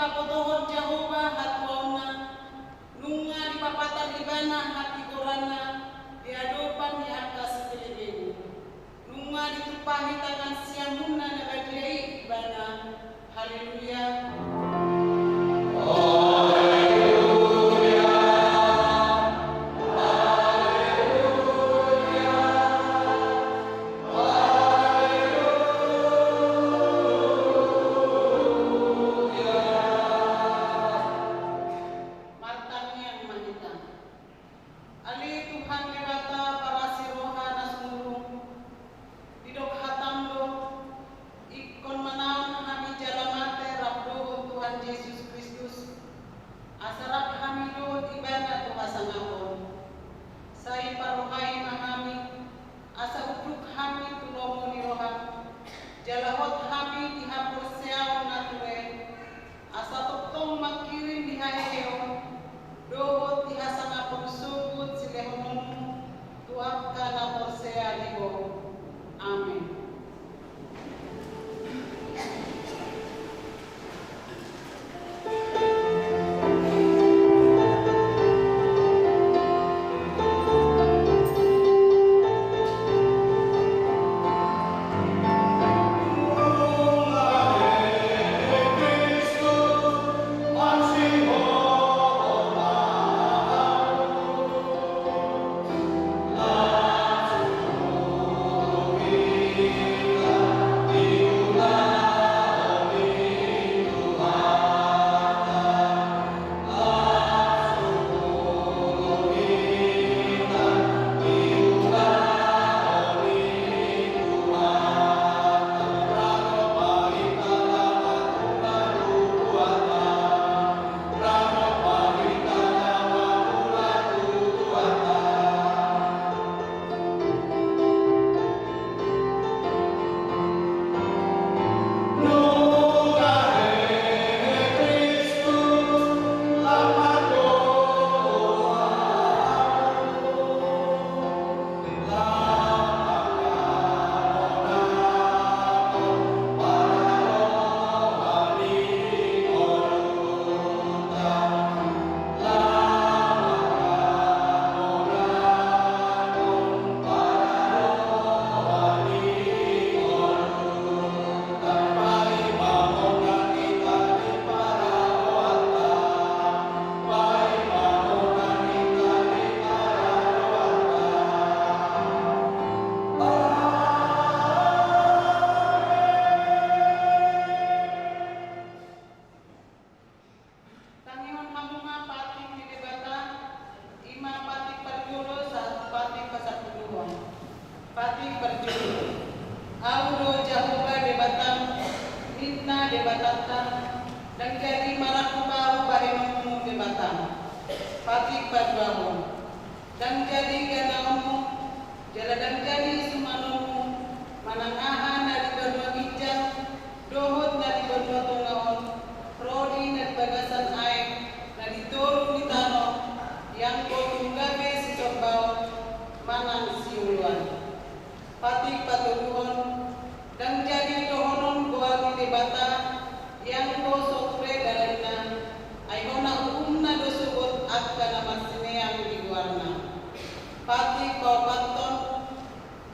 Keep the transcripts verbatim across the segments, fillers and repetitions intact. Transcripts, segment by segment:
Hapotohon Jahowa hatuaonna, nunga dipapatar ibana hatigoranna di adopan ni angka sipelebegu. Nunga ditumpahi tangan siamunna na badia i ibana. Haleluya. Martangiang ma hita. Ale Tuhan Debata parasi roha na sumurung, didok hatam do, ingkon manaon hami jala mate rap dohot Tuhan Jesus Kristus, asa rap hami dohot ibana tu hasangapon. Sai parrohai ma hami, asa unduk hami tu lomo ni roham, jala hot hami di haporseaon na ture, asa tongtong mangkirim di haheheon dohot di hasangapon sogot silehononmu tu angka na porsea di ho. Amen. Tangihon hamu ma patik ni Debata, i ma patik parjolo sahat patik pasampuluhon. Patik parjolo. Ahu do Jahowa Debatam, ninna Debatanta, ndang jadi marangkup ahu bahenonmu Debatam. Patik paduahon. Ndang jadi ganaonmu, jala ndang jadi sumanonmu, manang aha na di banua ginjang, dohot na di banua tonga on, ro di na di bagasan aek, na di toru ni tano, ianggo tung gabe sisorbaon, manang sioloan. Patik patoluhon, ndang jadi dohonon goar ni Debata, ianggo so ture dalanna, ai hona uhumna do sogot angka na marsineang di goarna. Patik paopathon,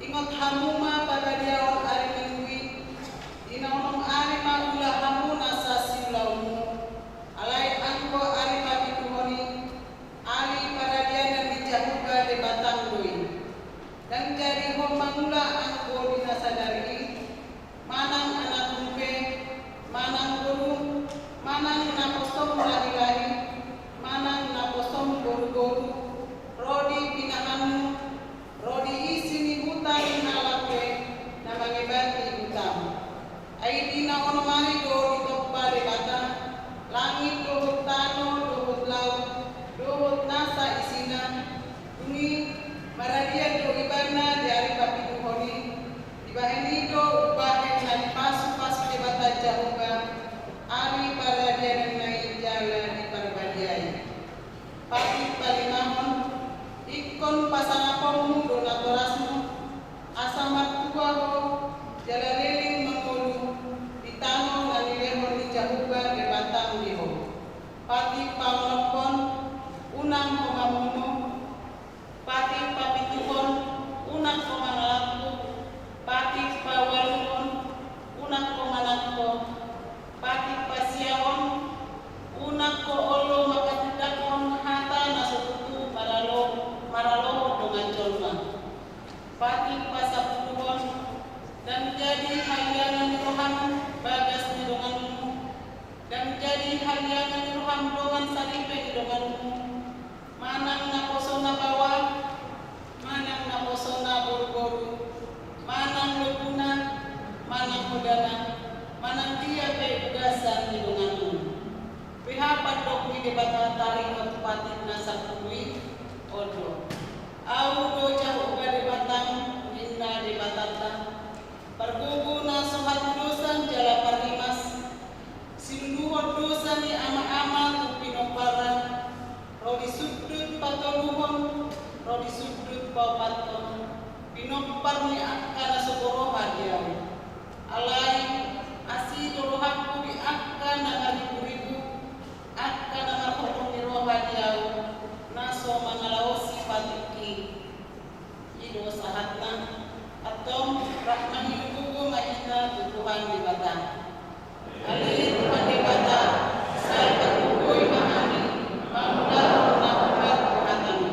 ingot hamu ma pabadiaon ari Minggu i, di na onom ari ma ula hamu nasa siulaonmu, alai anggo ari papituhon i, ari paradianan ni Jahowa Debatam do i. Ndang jadi ho mangula anggo di na sadari i, manang anakmu pe, manang borum, manang naposom lahilahi, manang naposom boruboru, ro di pinahanmu, ro di isi ni huta ni halak pe na mangebati hutam. Ai di na onom ari do ditompa Debata langit dohot tano dohot laut dohot nasa isina. Dung i maradian do ibana di ari papituhon i. Dibahen i do umbahen na dipasupasu Debata Jahowa ari paradiananna i jala diparbadiai. Patik palimahon, ingkon pasangaponmu do natorasmu, asa martua ho jala leleng mangolu di tano na nilehon ni Jahowa Debatam di ho. Debata taringot patik na sampulu i, on do: Ahu do Jahowa Debatam, ninna Debatanta, pargogo na so hatudosan jala parrimas, siluluhon dosa ni ama-ama tu pinomparna, ro di sundut patoluhon, ro di sundut paopathon, pinompar ni angka na so huroha di ahu. Alai asi do rohangku di angka na marribu-ribu, angka na marhorhon ni roha di ahu, na so mangalaosi patik i. I do sahatna. Antong, rap mangido gogo ma hita tu Tuhan Debata. Ale Tuhan Debata, sai pargogoi ma hami mangulahon na hombar tu hataMi.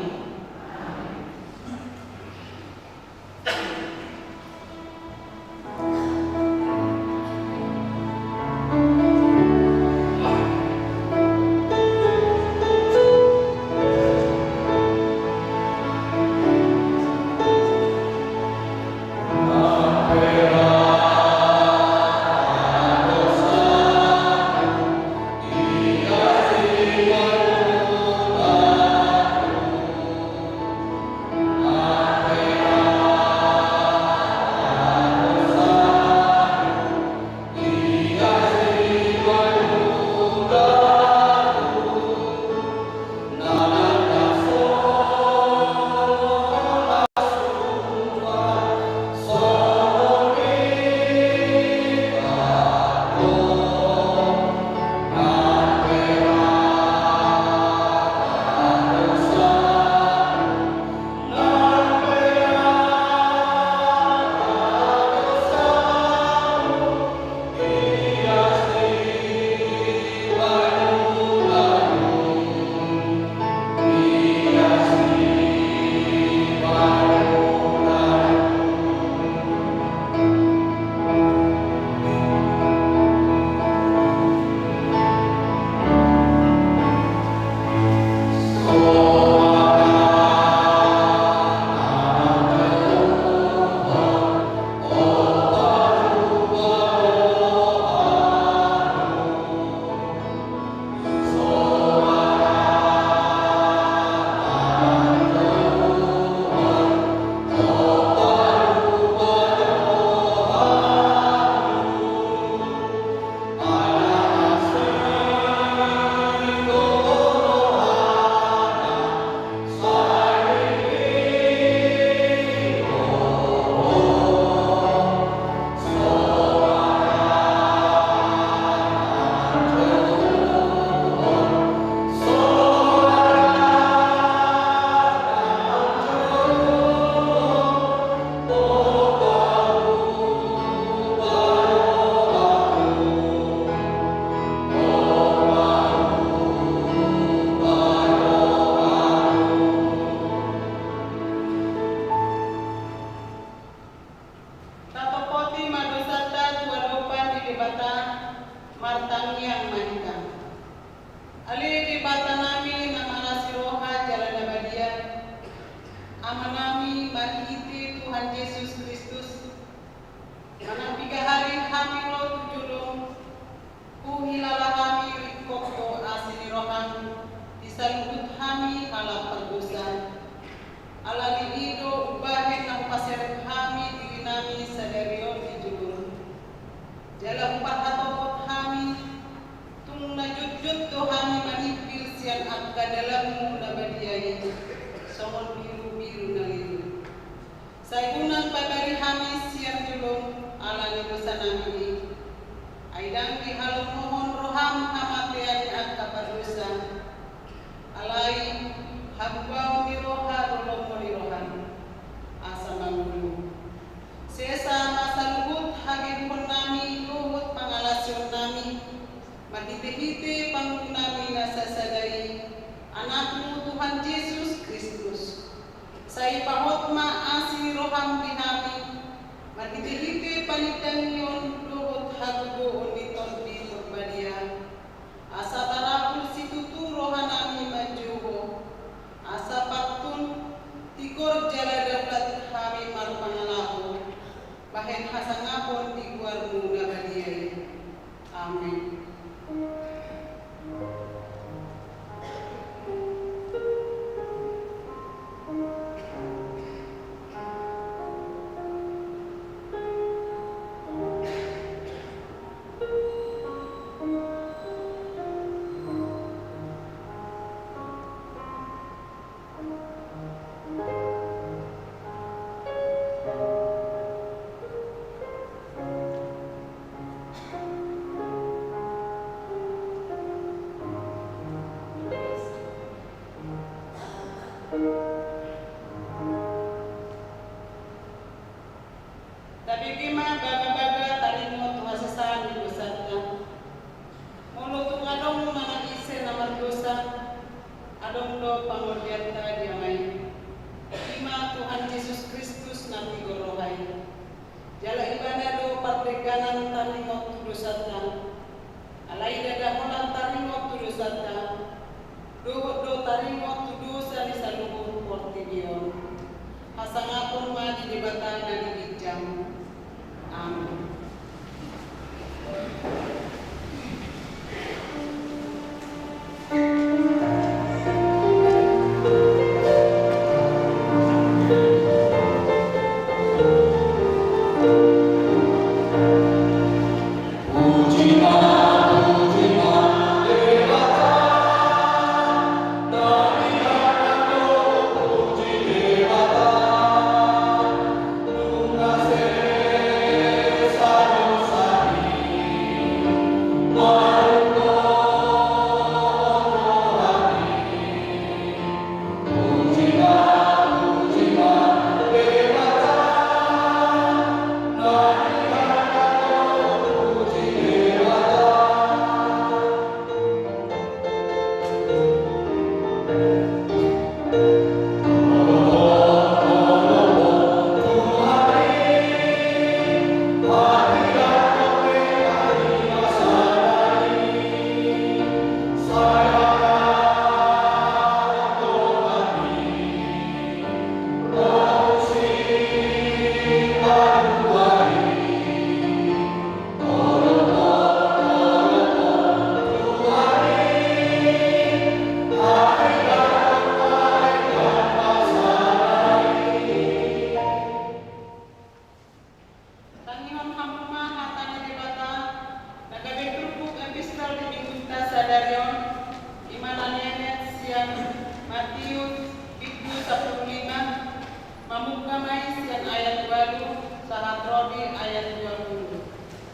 Tatopoti ma dosanta tu adopan ni Debata, martangiang ma hita. Ale Debatanami na mangalasi roha jala na badia, Amanami marhite Tuhan Jesus Kristus, manang piga hali hami ro tu jolom, huhilala hami ringkot do asi ni roham di saluhut hami halak pardosa. Ala ni i do umbahen na hupaserep hami dirinami sadari on di jolom. Jala huparhatopot hami, tung na jotjot do hami manimbil sian angka dalanmu na badia i, songon birubiru na lilu. Sai unang pabari hami sian jolom ala ni dosanami i. Ai ndang dihalongohon roham hamatean ni angka pardosa. Alai habubaon ni roha do lomo ni roham. Asa mangolu. Sesa ma saluhut hageduhonnami dohot pangalasionnami, marhitehite pangulunami na sasada i, Anakmu Tuhan Jesus Kristus. Sai pahot ma asi ni roham di hami, marhitehite panindangion dohot hagogoon ni Tondi Porbadia. Asa tarapul situtu rohanami manjou Ho, asa pantun, tigor jala daulat hami marpangalaho, bahen hasangapon di goarmu na badia i. Amen. Nunga ma i sian ayat ualu sahat ro di ayat dua pulu.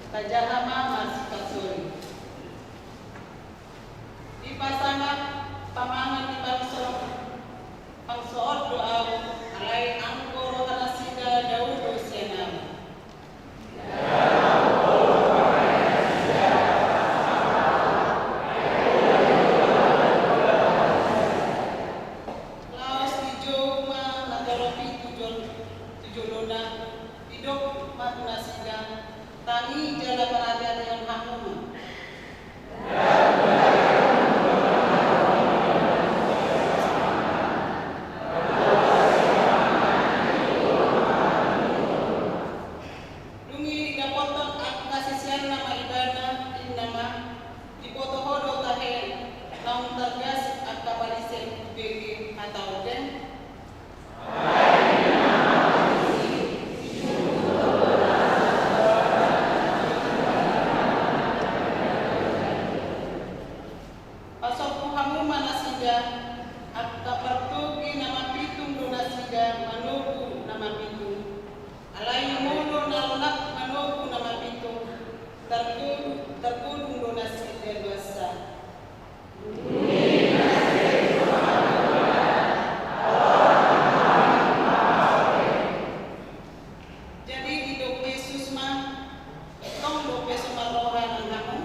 Tajaha ma marsipansori. Dipasangap pamangan ni bangso, bangso on do ahu, alai anggo roha nasida dao do sian ahu. Laos dijou ma na torop i tu jol-, tu jolona, didok ma tu nasida, tangi jala parhate-hatehon hamu ma. Dung i didapothon angka siseanna ma ibana, ninna ma, diboto ho do tahe naung targas angka Parise hubege hata on? Pasombu hamu ma nasida, angka partogi na mapitung do nasida manogu na mapitung. Alai molo na lak manogu na mapitung, targo-, targodung do nasida doansa. Jadi didok Jesus ma, tong dope so marroha nang hamu?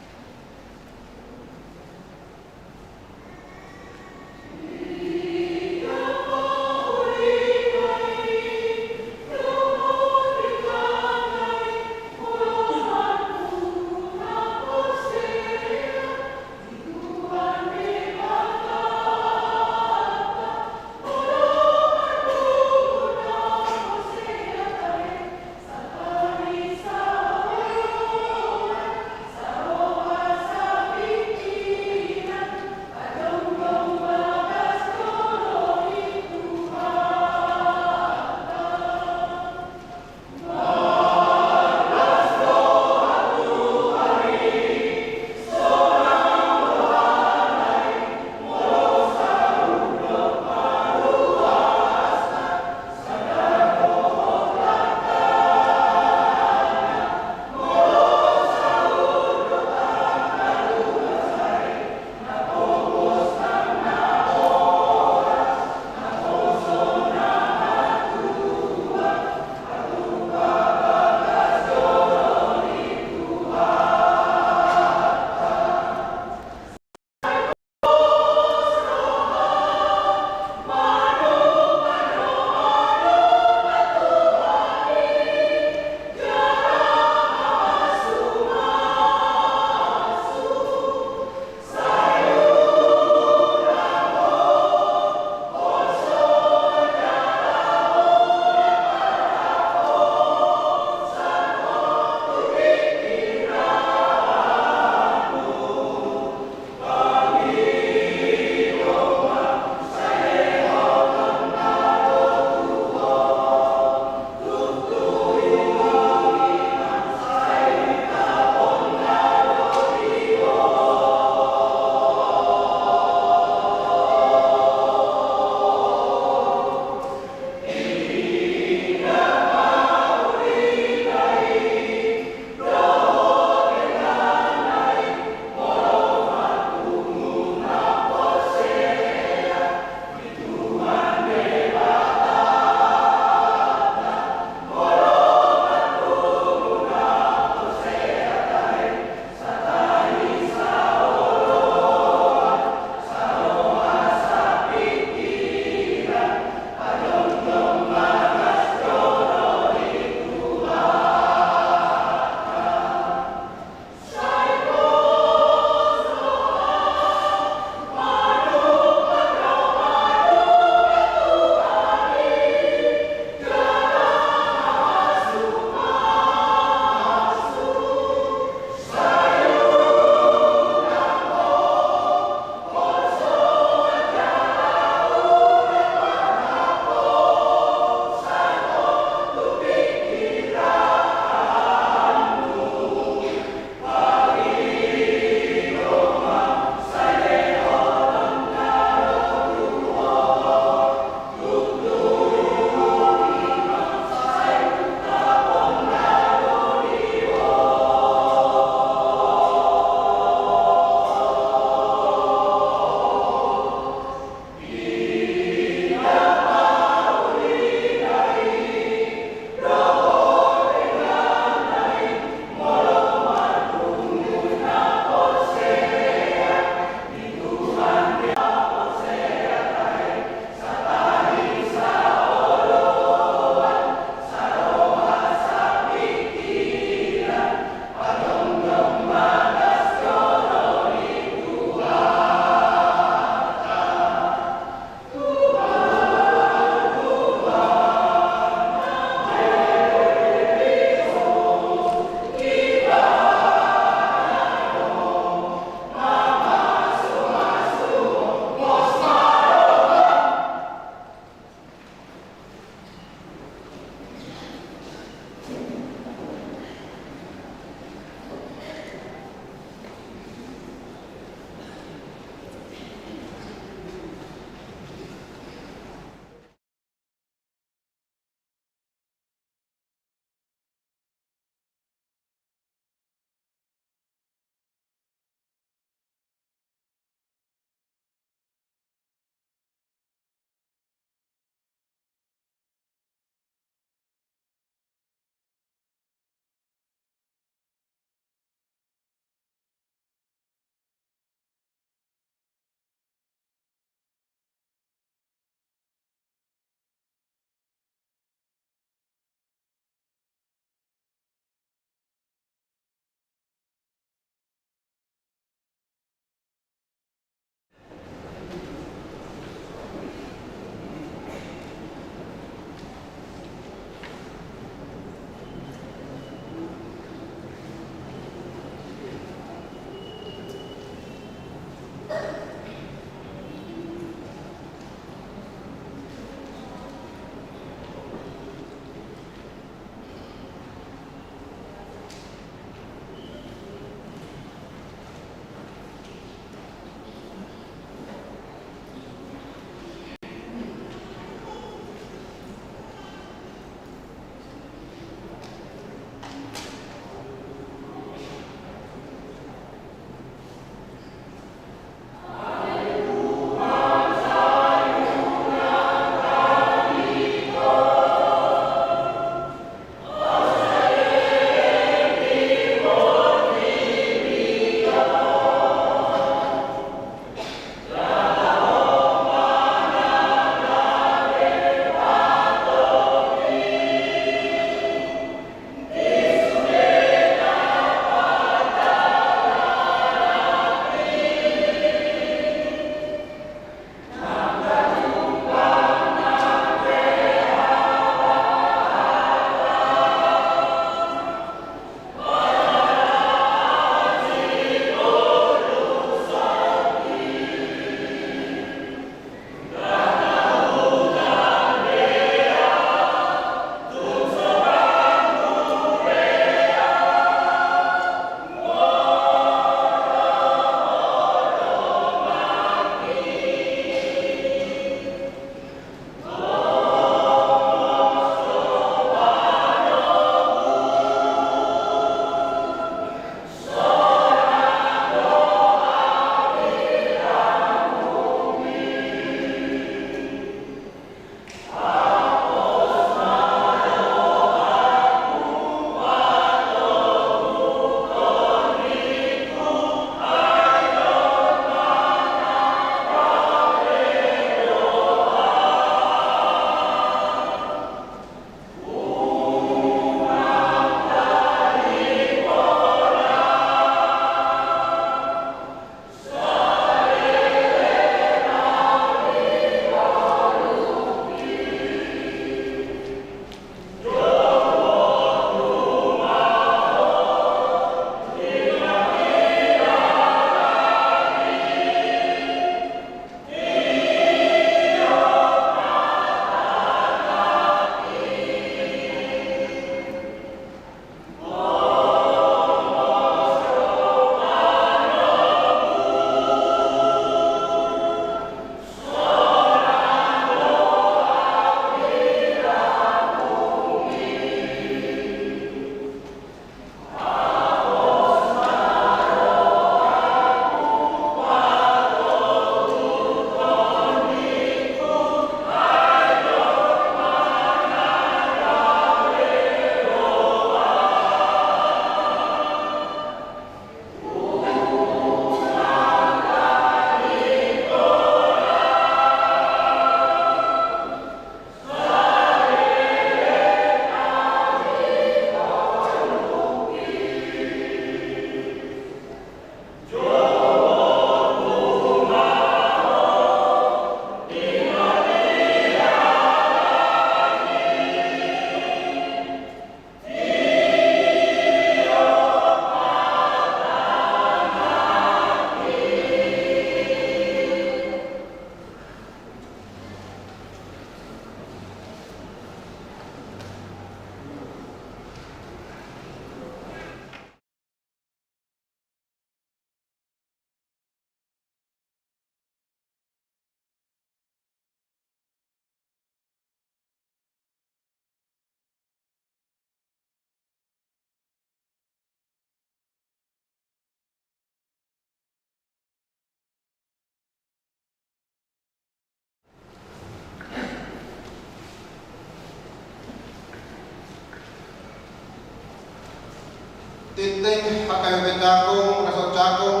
Tintin H K B P Cakung, Resort Cakung,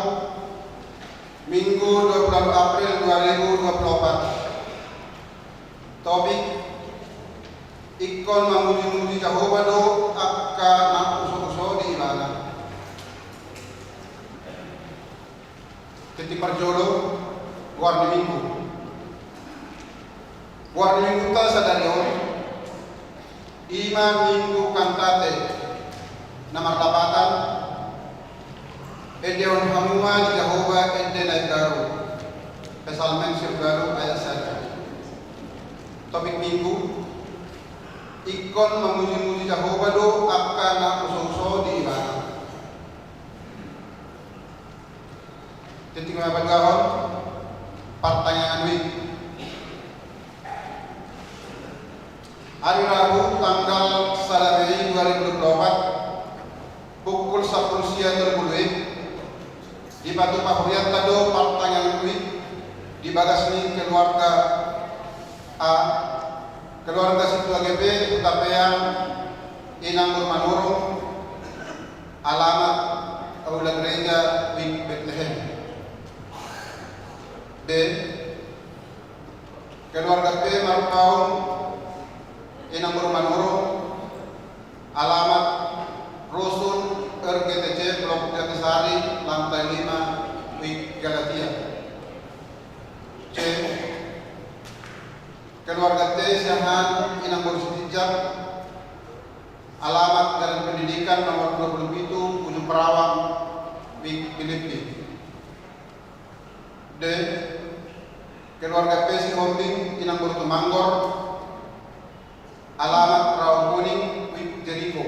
Minggu dua puluh April dua ribu dua puluh empat. Topik: Ingkon mamuji-muji Jahowa do angka na uso-uso di Ibana. Tintin parjolo: Goar ni Minggu. Goar ni Minggunta sadari on i ma Minggu Kantate, na marlapatan: Endehon hamu ma di Jahowa ende na imbaru. Psalmen sia ualu ayat sada. Topik Minggu: Ingkon mamuji-muji Jahowa do angka na uso-uso di Ibana. Tintin paduahon: Partangiangan Week. Ari Rabu tanggal sada Mei dua ribu dua puluh empat, pukul sampulu sia tolu pulu, dipatupa hurianta do Partangiangan Week di bagas ni keluarga A, keluarga Situa G P, Hutapean, Inang Boru Manurung, alamat Aula Gereja Week Betlehem. B, keluarga P Marpaung, Inang Boru Manurung, alamat Rusun R G T C, Blok Jatisari, lantai lima, Week Galatia. C, keluarga T Siahaan, Inang Boru Sitinjak, alamat Jalan Pendidikan nomor dua puluh pitu, Ujung Perawang, Week Pilippi. D, keluarga P Sihombing, Inang Boru Tumanggor, alamat Rawa Kuning, Week Jeriko.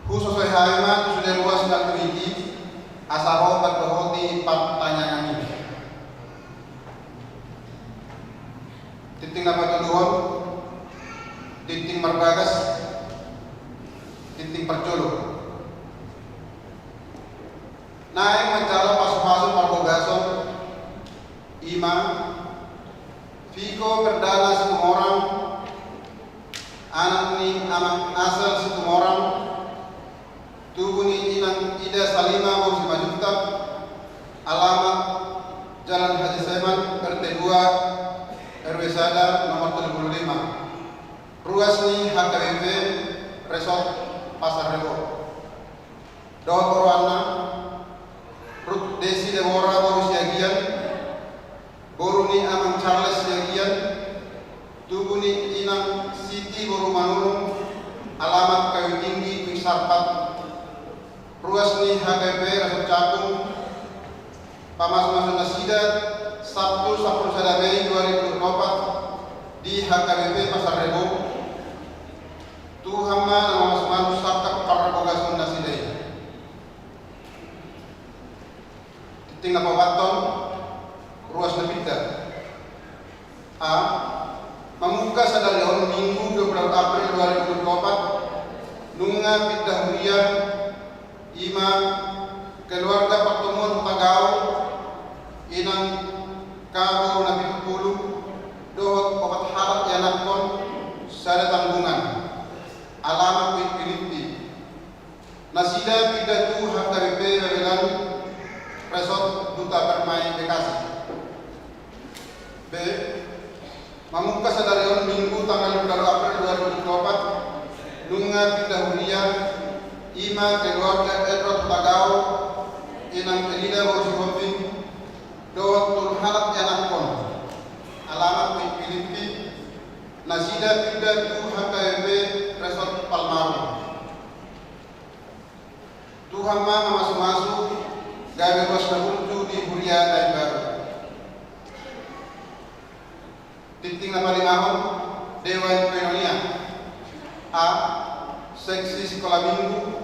Husosoi hami ma tu sude ruas na tingki i, asa ro mandohoti partangiangan i. Tintin na patoluhon: Tintin marbagas. Tintin parjolo: Naeng manjalo pasupasu parbogason, i ma Viko Perdana Situmorang, anak ni Amang Asal Situmorang, tubu ni Inang Ida Salima Boru Simanjuntak, alamat Jalan Haji Seman, R T dua, R W sada, nomor tolu pulu lima. Ruas ni H K B P Resort Pasar Rebo. Dohot oroanna: Ruth Desi Deborah Boru Siagian, boru ni Amang Charles Siagian, tubu ni Inang Siti Boru Manurung, alamat Kayu Tinggi, Week Sarpat. Ruas ni H K B P Resort Cakung, pamasu-masu nasida, Sabtu sampulu sada Mei dua ribu dua puluh empat, di H K B P Pasar Rebo. Tuhan ma na mamasu-masu sangkap parbogason nasida i. Tintin na paopathon: Ruas na pinda. A, mamungka sadari on Minggu dua puluh April dua ribu dua puluh empat, nunga pinda huria, i ma keluarga Partomuan Hutagaol, Inang K Boru na pitu pulu, dohot opat halak ianakhon, sada tanggungan, alamat Week Pilippi. Nasida pinda tu H K B P Babelan, Resort Duta Permai, Bekasi. B, mamungka sadari on Minggu tanggal dua puluh April dua ribu dua puluh empat, nunga pinda huria, i ma keluarga Edward Hutagaol, Inang Elida Boru Sihombing, dohot tolu halak ianakhon, alamat Week Pilippi. Nasida pinda tu H K B P Resort Palmarum. Tuhan ma mamasu-masu gabe ruas na burju di huria na imbaru. Tintin na palimahon: Dewan Koinonia. A, seksi Sikola Minggu.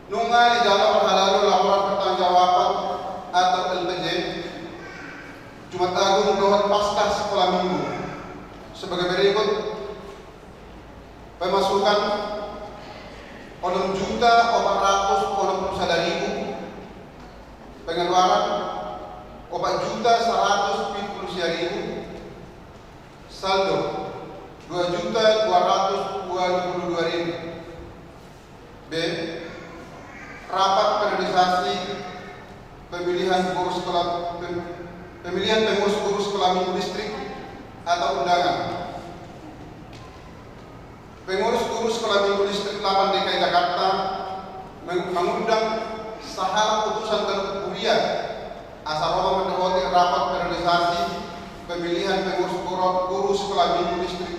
Nunga dijalo parhalado laporan pertanggungjawaban atau L P J Jumat Agung dohot Paskah Sikola Minggu sebagai berikut: Pemasukan: onom juta opat ratus onom pulu sada ribu. Pengeluaran: opat juta saratus pitu pulu sia ribu. Saldo: dua juta dua ratus dua pulu dua ribu. B. Rapat periodisasi pemilihan guru sekolah, pem-, pemilihan pengurus guru sekolah minggu distrik atau undangan. Pengurus guru sekolah minggu distrik delapan D K I Jakarta meng-, mengundang sahalak utusan dan kuria asa ro mandohoti rapat periodisasi pemilihan pengurus guru, guru sekolah minggu distrik.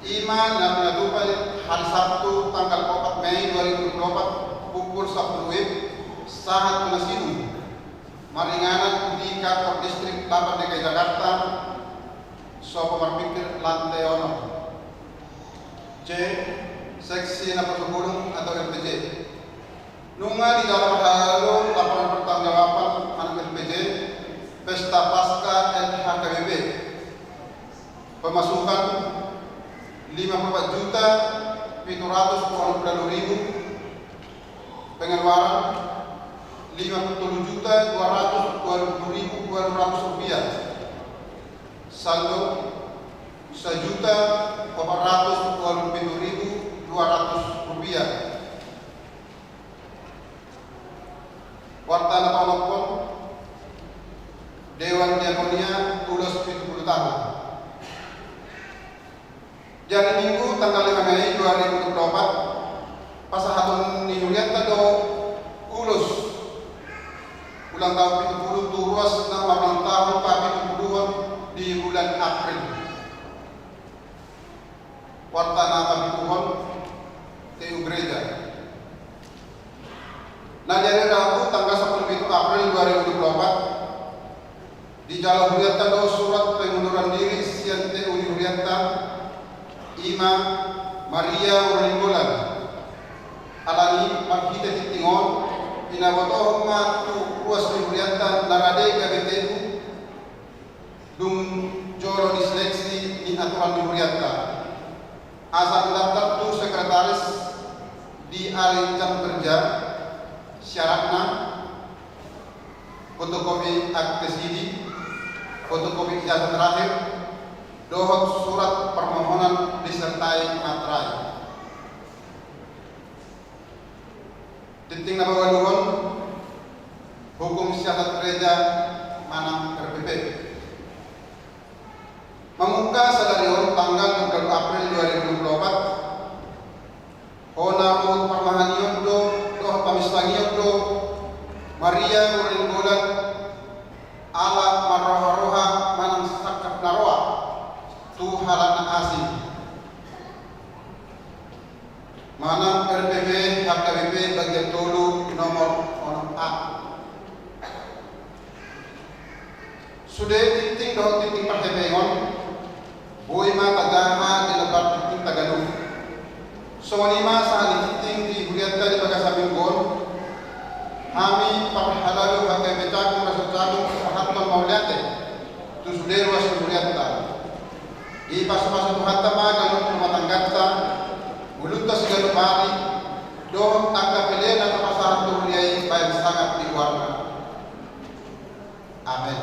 I ma na pinatupa di hari Sabtu tanggal opat Mei dua ribu dua puluh opat pukul sampulu WIB sahat tu na sidung maringanan di kantor distrik delapan D K I Jakarta, Sopo Marpingkir, lantai onom C, seksi na parsapulu atau R P J. Nunga dijalo halalo laporan pertanggungjawaban manang R P J Pesta Paskah L H K B P. Pemasukan lima puluh empat juta pitu ratus dua puluh ribu. Pengeluaran lima puluh tujuh juta dua ratus dua puluh ribu dua ratus rupiah. Saldo sajuta opat ratus dua puluh pitu ribu dua ratus rupiah. Warta na paolokhon, Dewan Diakonia ulos pitu pulu tahun. Di ari Minggu tanggal lima Mei dua ribu dua puluh opat, pasahaton ni hurianta do ulos ulang tahun pitu pulu tu ruas na marulang tahun papitu puluhon di bulan April. Warta na papituhon, T U Gereja. Na di ari Rabu tanggal sampulu pitu April dua ribu dua puluh opat, dijalo hurianta do surat pengunduran diri sian T U ni hurianta, i ma Maria Urlinggolan. Alani marhite tingting on, pinabotohon ma tu ruas ni hurianta na rade gabe T U, dung jolo diseleksi ni aturan ni hurianta, asa mendaftar tu sekretaris di ari jam kerja. Syaratna: fotokopi akte sidi, fotokopi ijazah terakhir, dohot surat permohonan disertai materai. Tingting na paualuhon, hukum siasat gereja manang R P P. Mamungka sadari on tanggal dua puluh April dua ribu dua puluh opat, hona huhut parmahangion do dohot pamisangion do Maria Urlinggolan ala marroha-roha manang sangkap na roa tu halak na asing. Manang R P P H K B P bagian tolu nomor onom A. Sude tingting dohot tingting parhepengon, boi ma tajaha di lembar tingting tagalu. Songon i ma sahat ni tingting di hurianta di bagasan minggu on. Hami parhalado H K B P Cakung Raja Cakung pasahathon mauliate tu sude ruas ni hurianta. Dipasupasu Tuhanta ma ganup rumah tangganta, ngolunta siganup ari, dohot angka pelean na tapasahat tu huria i bahen sangap di goarna. Amen.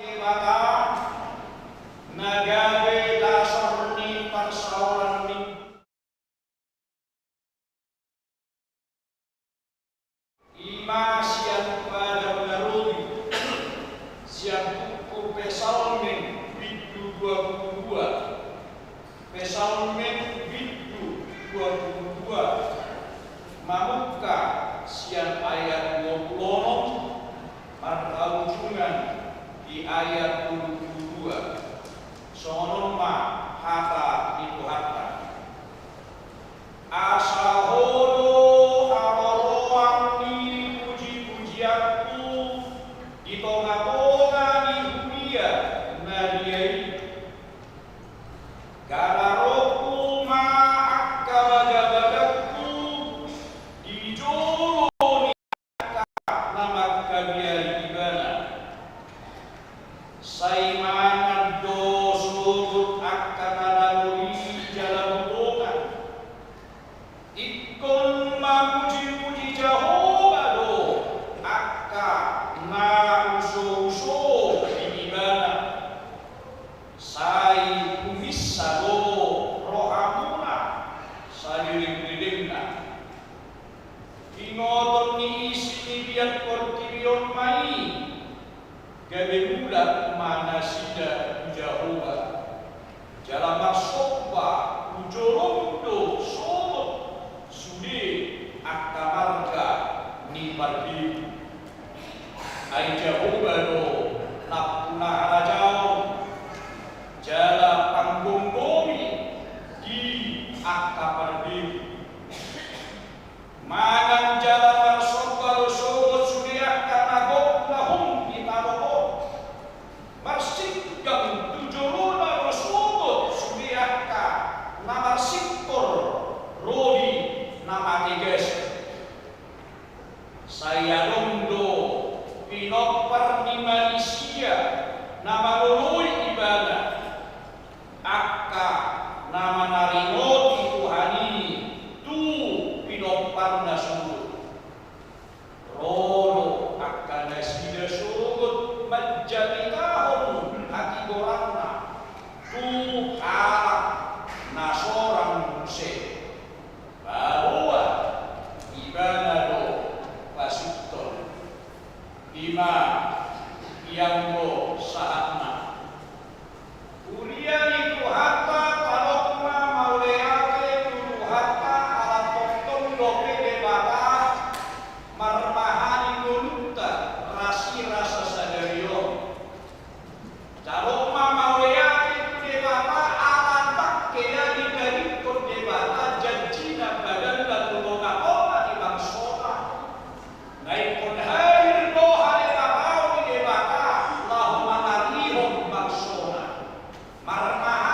Debata na gabe dasar ni parsaoran ni ima sian Padang na Robi, sian buku Psalmen bindu dua pulu dua, Psalmen bindu dua pulu dua, mamungka sian ayat dua pulu onom, marhaujungan di ayat dua pulu dua. Songon on ma hata ni Tuhanta. Asa Ho do haroroan ni pujipujianku di tongatonga ni huria na dia i. Gararonku ma angka bagabagangku di jolo ni angka na mangkabiari Ibana. Sai mangan do sogot angka na dangol i jala butongan. Ingkon mamujimuji Jahowa do angka na usouso di Ibana. Sai huminsa do rohamuna salelengdelengna. Ingoton ni isi ni biat portibi on ma i, gabe mulak ma nasida tu Jahowa, jala marsomba tu jolom do sogot sude angka marga ni parbegu. Ai Jahowa do nampuna harajaon jala panggomgomi di angka parbegu. Mangan jala marsomba do sogot sude angka na gok na hum di tano on. Marsinggang tu jolona do sogot sude angka na marsingkor ro di na mategas. Sai adong do pinompar ni manisia na mangoloi Ibana. Angka na manaringoti Tuhan i tu pinomparna sogot. Ro do angka nasida sogot manjamitahon hatigoranna tu halak na sorang muse. Paboa Ibana do pasunton. Ima ianggo sahatna. Huria ni Tuhanta, tadok ma mauliate tu Tuhanta ala tongtong dope Debata marmahani ngolunta rasirasa sadari on. Tadok ma mauliate tu Debata ala ndang hea didalingkon Debata janjina padanna tu tongatonga ni bangsona. Na ingkon hadir do hadebataon ni Debata laho mangalehon bangsona. Marmaha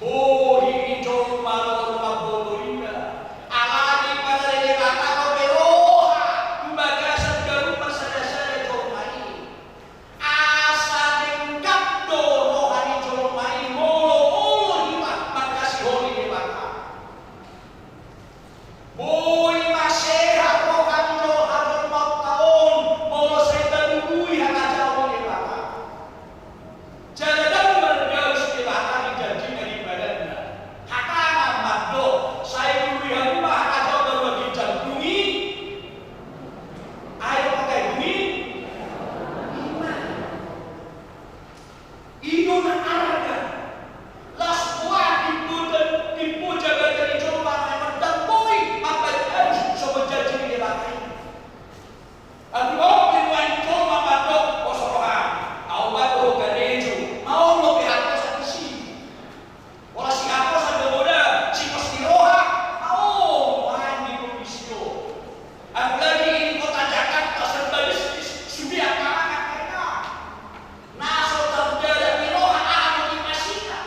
Boi ni jolma molo mamboto i. Alani i, pala Debata dope roha tu bagasan ganup parsadasada jolma i. Asa denggan do roha ni jolma i molo olo hita mangkasiholi Debata. Boi ma sehat roha ni jolma, jolma on, molo sai tabubuhi hata ni Debata. Jala ndang mardaus Debata di janjina di badanna. Hatana mandok, sai diuduti hamu ma hata ni Debata di janjina. Ai didok hata i, boi. I do na arga. Las boha timbo, timbo jabatan ni jolma, ndang boi mambahen songon janji ni Debata i. Alai boi pe nuaeng jolma mandok, o, so roham, ahu ma do ho garejo, maol dope haposan disi. Olo, sihaposan do godang, sipos ni roha, maol nuaeng di kondisi on. Apalagi di kota Jakarta serba bisnis, sude angka anak mereka. Na so tardalan ni roha, aha do dipasina?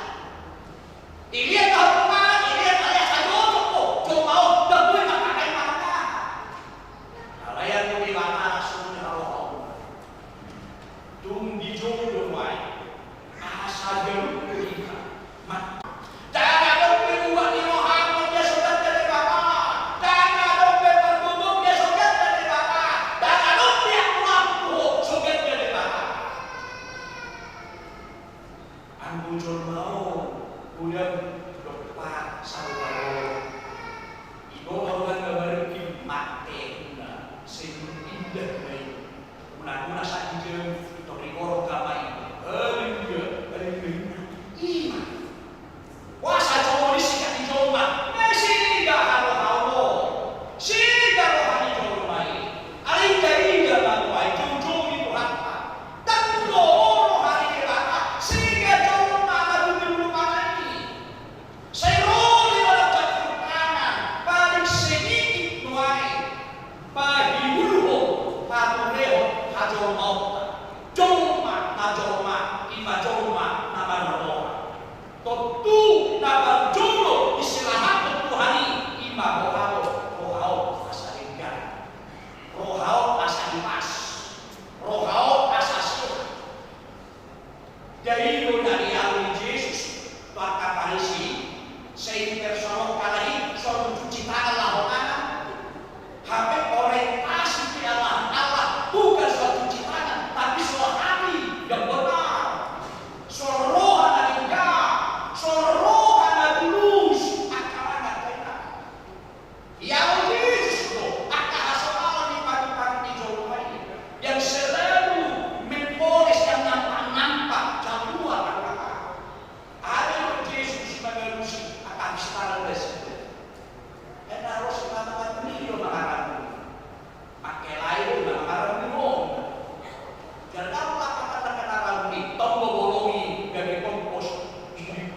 Ilia tahu mana, ilia tahu sajo do, jolma on, ndang boi mangkatai mangan. Alai anggo Debata na songon i roha on, tung dijou do nuaeng. Asa ganup do hita. Ndang adong be ubat ni roham, dia so ganda Debata. Ndang adong be parbobot, dia so ganda Debata. Ndang adong be anggo ahu tu ho, so ganda Debata. Anggo jolma on godang dompak sarupa roha. Iboto do na marhite mate, na seni indah na i. Guna-guna saat itu, tori korok gama i. Haleluya, haleluya. Ima. Kuasa jolma i sikat ni jolma. Na sega roha on. Sega roha ni jolma i. Alai inda-inda ma roha i, joujou ni Tuhanta. Tanggo roha ni Debata. Sega jolma na dumilulu manang i. Sai ro Debata campur tangan, paling sedikit nuaeng, pahibulhon, paturehon hajolmaonta. Jolma na jolma, ima jolma na marroha. Tontu na parjolo disilahathon Tuhan i, ima roha do, roha on asa denggan. Roha on asa hipas. Roha on asa sehat. Jadi do na dialu ni Jesus tu angka Parisi, sai dipersoalhon halak i, soal cuci tangan laho mangan. Hape orientasi pelayanan Allah bukan soal cuci tangan, tapi soal hati yang benar. Soal roha na denggan, soal roha na tulus, angka anak. Ia Jesus do angka hasonangan ni pagi-pagi ni jolma i, yang selalu mempoles, yang nampak-nampak, jauh angka. Ada Jesus mangalusi angka pistaran dasi. Ena ros mangan ni do mangaran. Pakai lain do mangaran ni mo. Jangan kamu katakan mangaran ni, tong do bolongi, gabe kompos,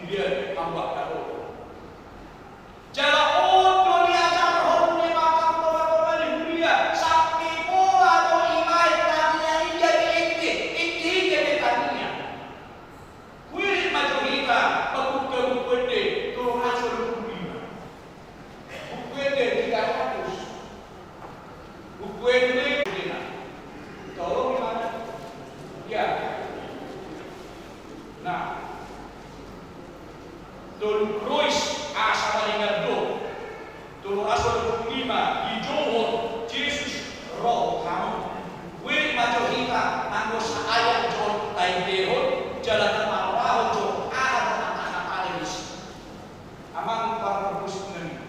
dia tambah kado. Jala on do diajarhon Debata tu tonga-tonga ni huria, sampe pola do dibaen tangiang i jadi ende, ende i jadi tangiang. Huirik ma jo hita mambuka Buku Ende tolu ratus dua puluh lima. Buku Ende tiga ratus. Buku Ende, tolong di mana? Ya. Nah, tolu ratus, asa maringan do. Tolu ratus dua puluh lima, dijouhon Jesus ro hamu. Huirik ma jo hita, anggo saayat jo taendehon, jala taparrohahon jo aha do hata-hata ni Jesus. Amang parhobus nami.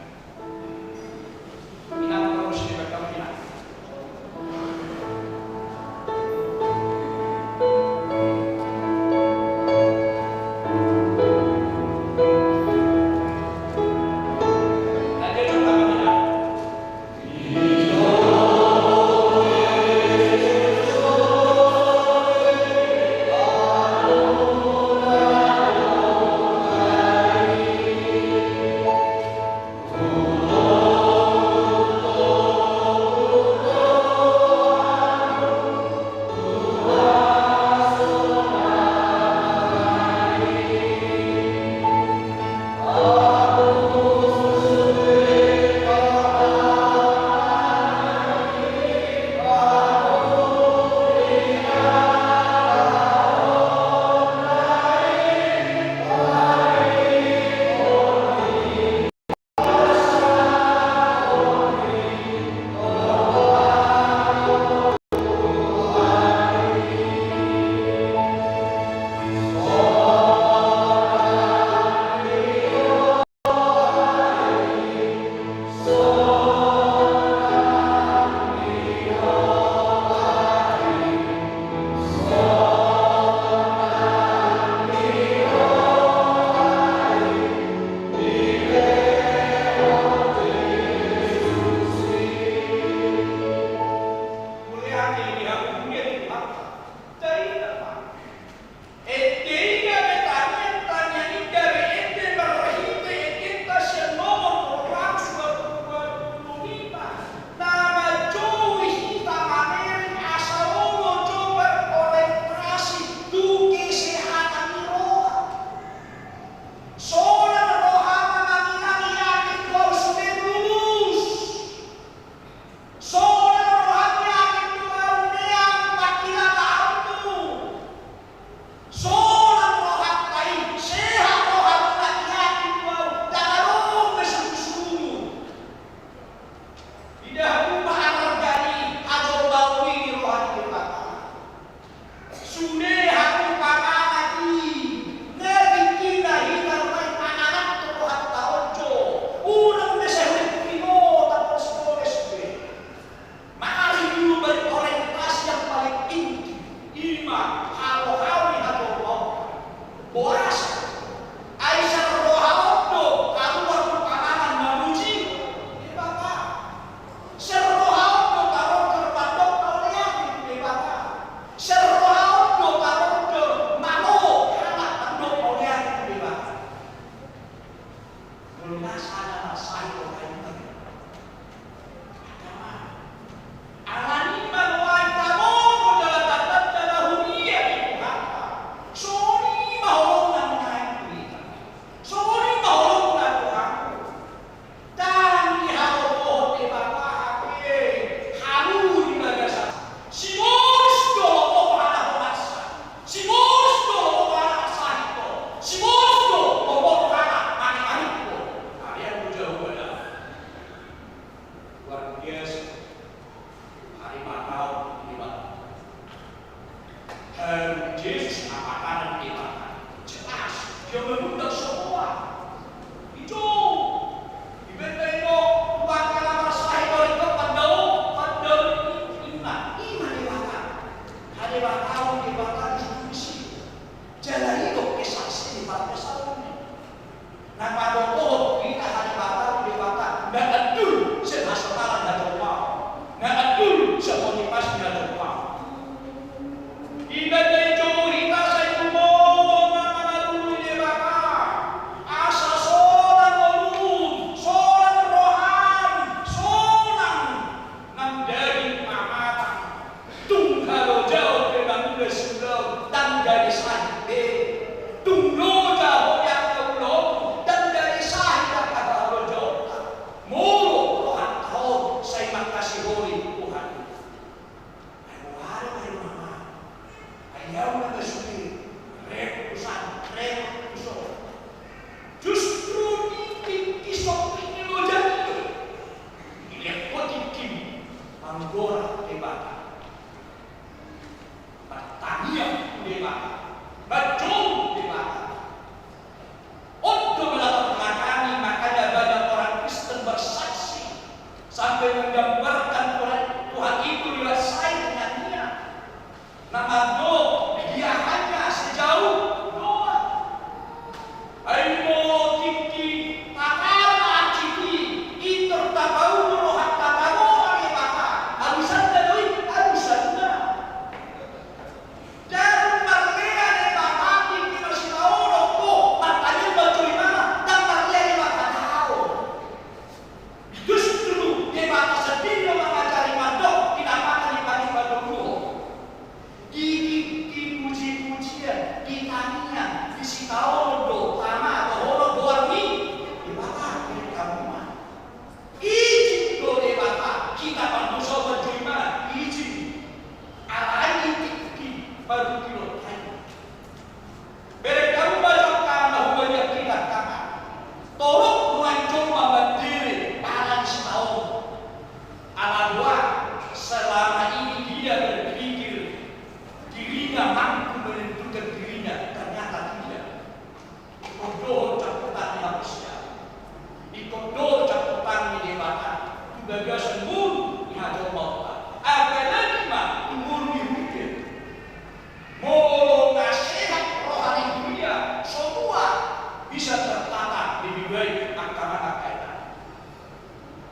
Inang parhobus di bakal inang.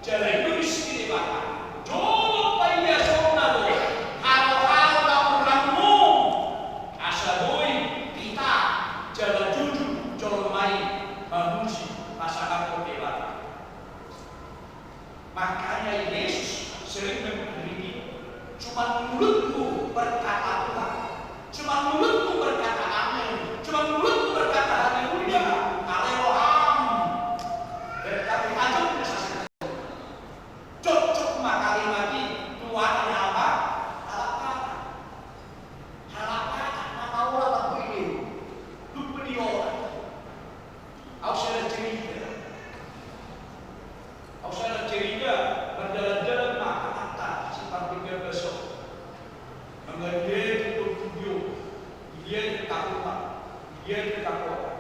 Jala i do disi Debata jolo paiasonna do halohalna urangmu, asa boi pita jala jujur jolma i mamuji pasangaphon Debata. Makanya Yesus sering mengkritik, cuma mulutmu berkata Tuhan, cuma mulutmu berkata amin, cuma mulutmu berkata haleluya, alai roham berkata ajak. Cocok ma kalimat i tu angka halak Batak. Halak Batak na maola lamboi deba, dumpe diola. Au sada cerita. Au sada cerita, mardalan-dalan ma amanta si Pardenggan Bas on. Mangaliat tu tondung, diliat tu takutan, diliat tu takutan.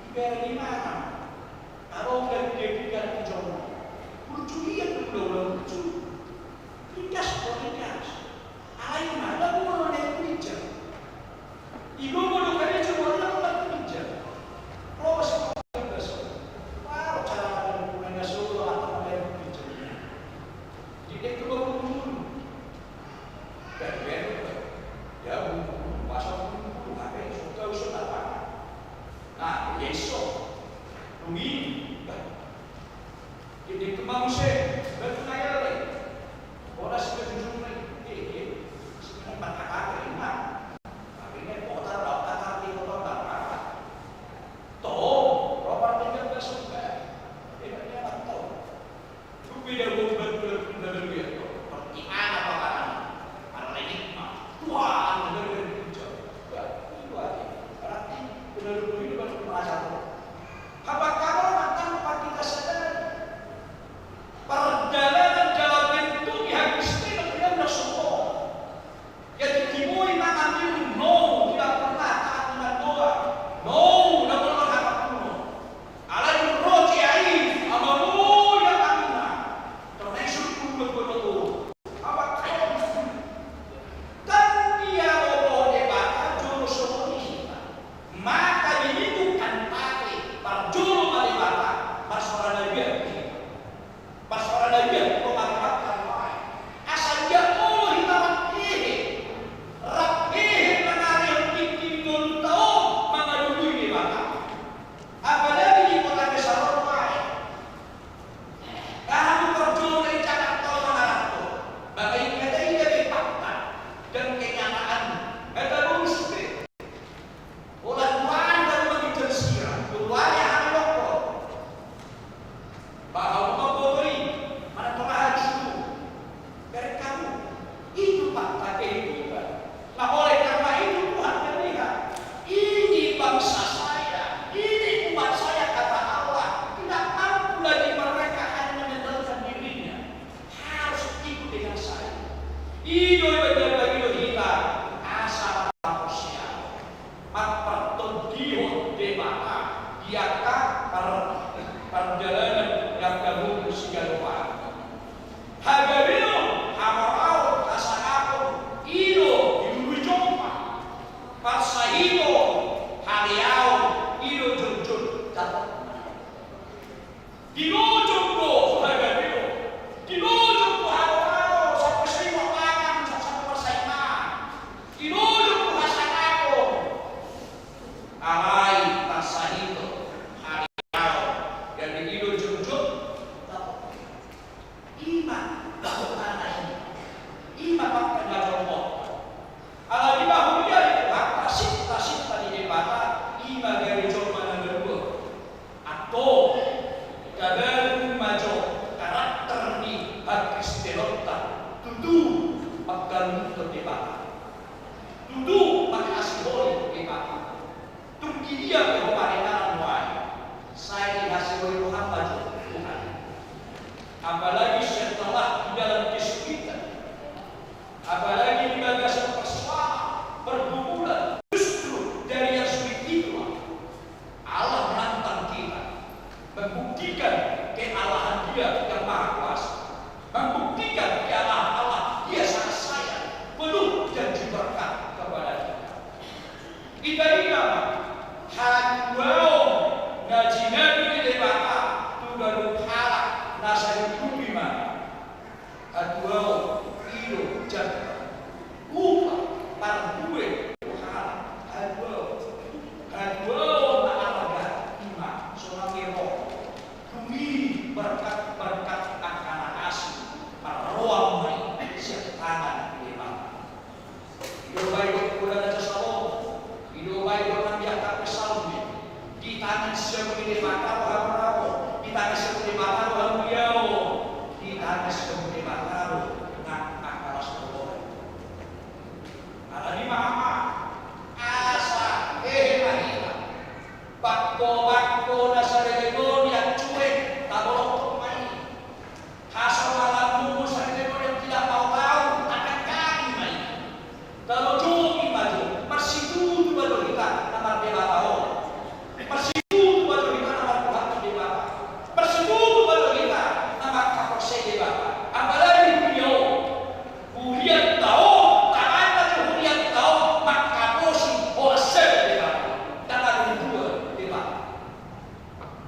Dibereng imana. Adong do piga-piga na dijou. Burju ia tu ula-ula burju. Ringgas do ringgas. Alai ma na molo na ginjang. Igogo do kami jumolo na molo na ginjang. Los ko ginjang. Baru cara ada hubungan na solo atau ada ginjang. Jadi dia coba bunuh. Dan dia, ya, bunuh, pasal bunuh, apa yang suka usul apa? Nah, besok. Nungi. Jadi kemamuse, batu nayal deh. Bola sudah jujur nih. Eh, eh. Sebenarnya empat kata terima. Tapi ini kota, kota, kota, kota, kota. Toh, robar tinggal ke surga. Ini kan dia nggak tahu. Dung pe dao batu na baru i, berarti anak paparan. Alai nikmat. Tuhan na baru i. Berarti benar-benar ini baru merasa. Apakah kau mantan pakai kesadaran? Pardalanan dalam bentuk yang istilah yang bersyukur. Jadi, diboi mangan minum, nou, tidak pernah taat iman doa. Nou, tidak pernah berharap kuno. Alai roti ai, ama moi na mangan. Karena isu kuno kuno tu. Apa kau? Dan dia bobo Debata jolo songon i. Maka dirindukan pake, parjolo ma Debata, marsoara na biar. Marsoara na biar, pengalaman. Asa dia olo hita rap hehe. Rap hehe mangalehon tingki ngolunta on mangalului Debata. Apalagi di kota besar on bae. Kamu parjolo i Jakarta on mangalehon. Bagai kata ida be fakta dan kenyataan. Kata bonus be. Holan duaan daru mangijal sira, duaan hami lokko. Baha hamu mamboto i, mana tong aha disuruh. Bereng hamu, itu fakta kehidupan. Nah, oleh karena itu Tuhan melihat, ini bangsa saya, ini umat saya, kata Allah, tidak mampu lagi mereka hanya mengandalkan dirinya. Harus ikut dengan saya. I do i bagi-bagi do hita, asa manusia. Mampartondihon Debata di angka par-, pardalanan ni angka boru sigalo-galo. Hagabeon, hamoraon, hasangapon, i do dilului jolma. Parsahiton, haleaon, i do jongjong jatokna. Dilojong do hagabeon, dilojong do hamoraon, sampe sai ma pangan, sampe marsai ma. Dilojong do hasangapon. Alai parsahiton, haleaon, jadi dilojong do. Ima, ima, ima, ima, ima, ima, Alani ma huria di Tuhanta, sinta-sinta ni Debata, ima gari jolma na malua. Antong, tabaru Berkat-berkat angka na asing marroan ma i sian tangan ni Debata. I do baen dohot poda na jasa on, i do baen dohot na di angka psalmen. Di tangan siamun ni Debata do hamu raon, di tangan siamun ni Debata do hamu liaon, di tangan siamun ni Debata do nang angka las ni roha. Alani i ma, asa hehe ma hita. Bangko-bangko na saleleng on i ancuran, tabolongkon ma i. Hasongalanmuna saleleng on i ancuran, taotao, tatangkangi ma i. Talojomi ma jo, marsitutu ma jo hita na marDebata on. Marsitutu ma jo hita na martuhanhon Debata. Marsitutu ma jo hita na mangkaporseai Debata. Apalagi di huria on. Hurianta on, tabaen ma jo hurianta on mangkaposi holan sada Debata. Ndang adong dua Debata.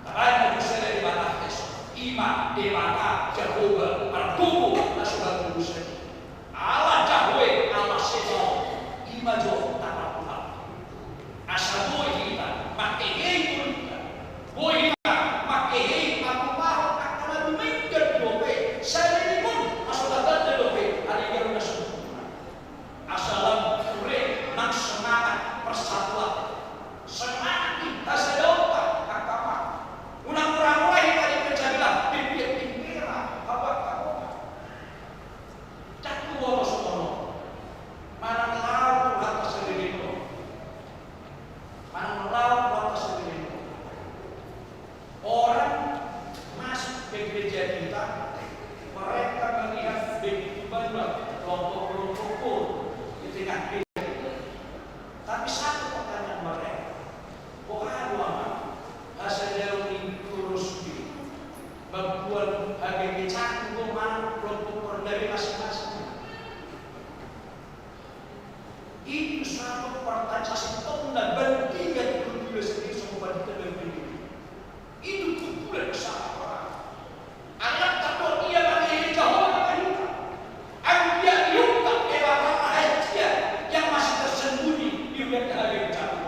Tabaen ma jo sada Debata, Yesus. I ma Debata Jahowa, margogo na so hatorusan i. Allah Jahowa, Allah Sebaot. I ma jo tapartuhan. Asa boi hita mangkehei ngolunta, boi hita mangkehei parumaen angka na dumenggan dope, saleleng on hasongatanna dope, alai gabe na sempurna. Asa lam ture nang semangat persatuan, semangat ni hasadaonta, angka amang. Unang mura-mura hita di pencagilan, di piak di pera, hamu angka amang. Ndang huboto songon on. Manang laho tu hata saleleng on. Manang laho tu hata saleleng on. Orang masuk ke gereja kita, mereka melihat begitu banyak kelompok-kelompok pun di tengah gereja kita. Tapi satu pertanyaan mereka, boha do, Amang, hasadaon ni huria on mambuat hagabe caku do manang kelompok pernah masing-masing? Itu satu pertanyaan, sasintongna bandingan tu diri sendiri sama bandingan dengan diri. Itu kumpulan besar orang. Anak tak tahu ia mangehei Jahowa ma hita. Anggiat diungkap Debata rahasia yang masih tersembunyi di hurianta hagabe caku.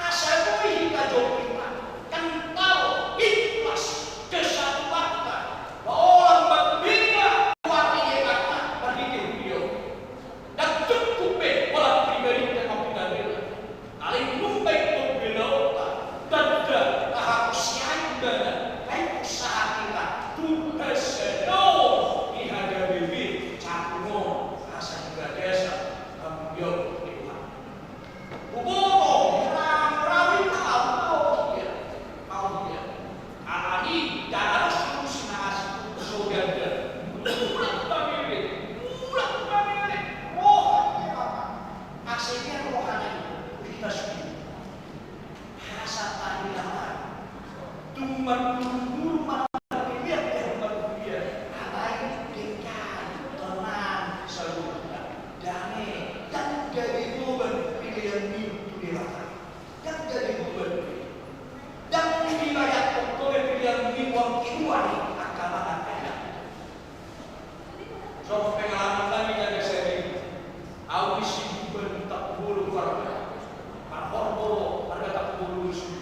Asa boi hita jotjot, kental, ikhlas, kesatuanta, holan mambela, holan i hata marhite huria on. Ndang cukup be holan pribadinta mambela-bela. Alai nunga ingkon belaonta, tanda haporseaon ibana, ingkon sahat hita tu hasadaon ni hagabe caku on, asa di bagasan hamuliaon ni Tuhan. Huboto, mura-mura hita, huboto hita. Alani i, ndang adong solusi na asing, so ganda. Mulak pamele, mulak pamele. Roha ni Debata. Asa dia rohana i, hita sude. Hasatahi lawan. Tung marguru-guru, marguru-guru, alai denggan, tenang saluhutna. Dame, ndang gabe boban peleanmi tu Debata. Ndang gabe boban. Ndang dibayangkon dope peleanmi uang keluar i angka mangan. Songon pengalaman nami na gabe sahali. Ahu disi diumban Tambun Bolon, marhorbo, marga Tambun Bolon.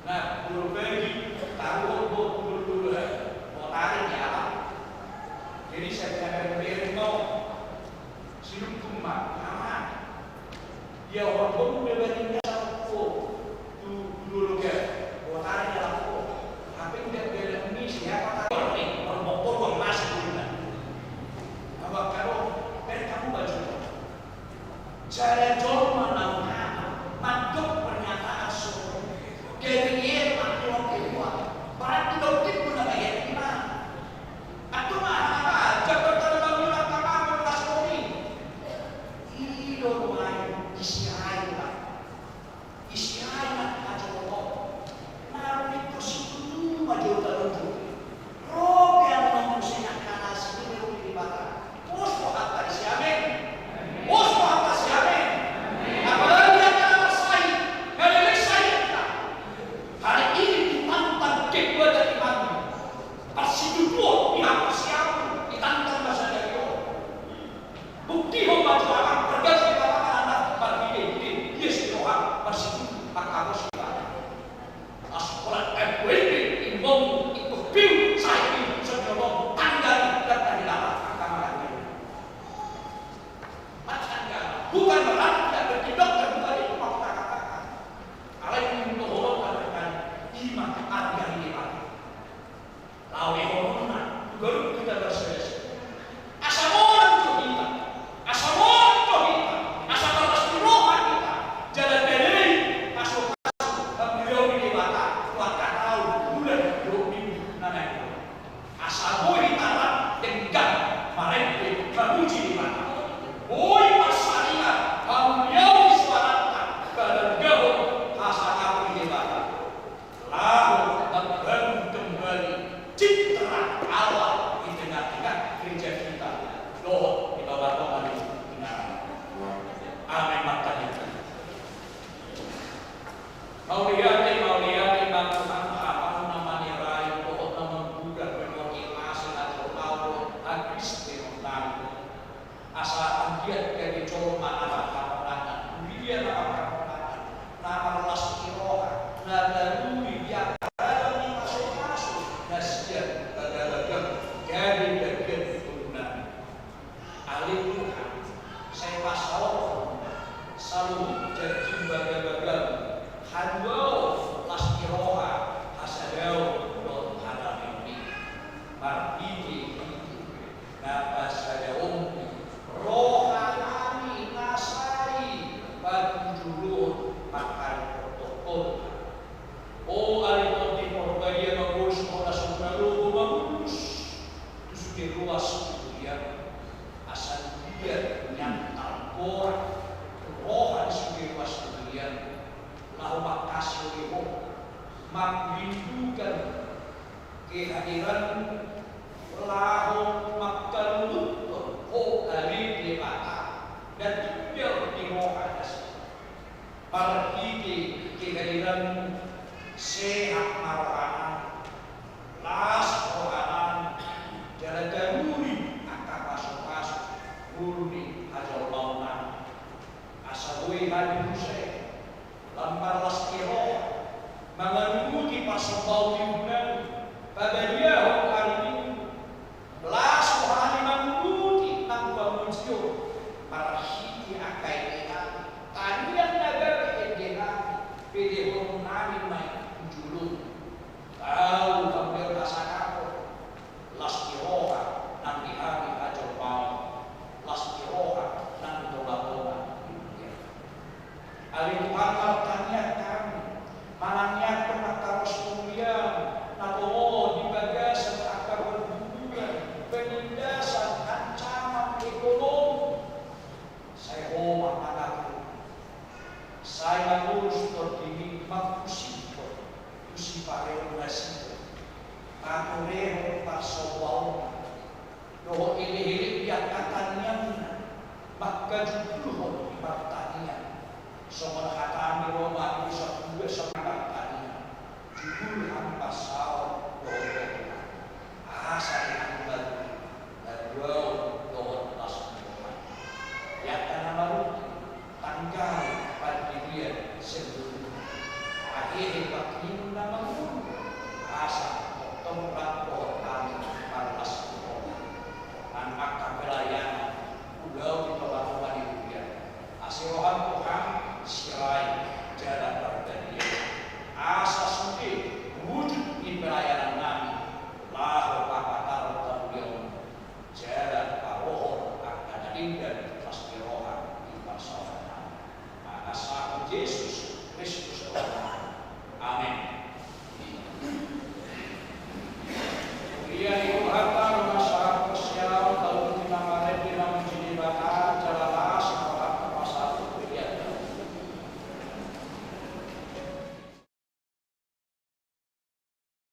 Nah, bolon pagi, taruhon do tu dolok-dolok, botari di alam. Jadi, sai na bereng-bereng ma. Silungkun ma, Amang. Ia horbomu do baring na sarupo tu dolok, botari di alam ho. Hape ndang gabe ni Bukan kehadiranmu laho mangkaluhuthon ho ale Debata, na tinggal di roha nasida. Marhite kehadiranmu sehat ma rohanami, las rohanami, jala taruli angka pasupasu ngolu ni hajolmaonnami. Asa boi hami muse lam marlas ni roha mangaluhuti parsombaon ni Tuhan, pabaliahon ari Minggu, las rohanami mangaluhuti nang pamujion, marhite angka ende nami, tangiang na gabe ende nami, pelehonon nami ma i tu jolomu. Tau hamu di angka sangapon, las ni roha nang di hami hajolmaon, las ni roha nang di tongatonga ni huria. Ale Tuhan, martangiang hami, manangiangkon angka ros ni huriaM na tongon di bagasan angka pergumulan, penindasan, ancaman ekonomi. Sai Ho ma mangaku, sai mangurus tondimi, mangkusikhon tu sipareon nasida, patorehon parsombaonna dohot elekelek di angka tangiangna, mangkajujurhon martangiang. Songon hatami Roma dua sapulu, martangiang. Jujur hami pansalon dohot Ho Tuhan, asa di hami maruri, marulaon dohot las ni roha. Di angka na maruri, tanggali pandirian sian ngolumi. Hehe pangkirimon na mangolu, asa tongtong rap dohot hami marlas ni roha. Nang angka pelayanan, ulaon di tongatonga ni huria. Asi rohaM Tuhan, sirai jala parbadia, asa sude wujud ni pelayanan nami laho papatar hamuliaonMu, jala parohon angka na denggan las ni roha di parsaoran nami. Mangasahon Jesus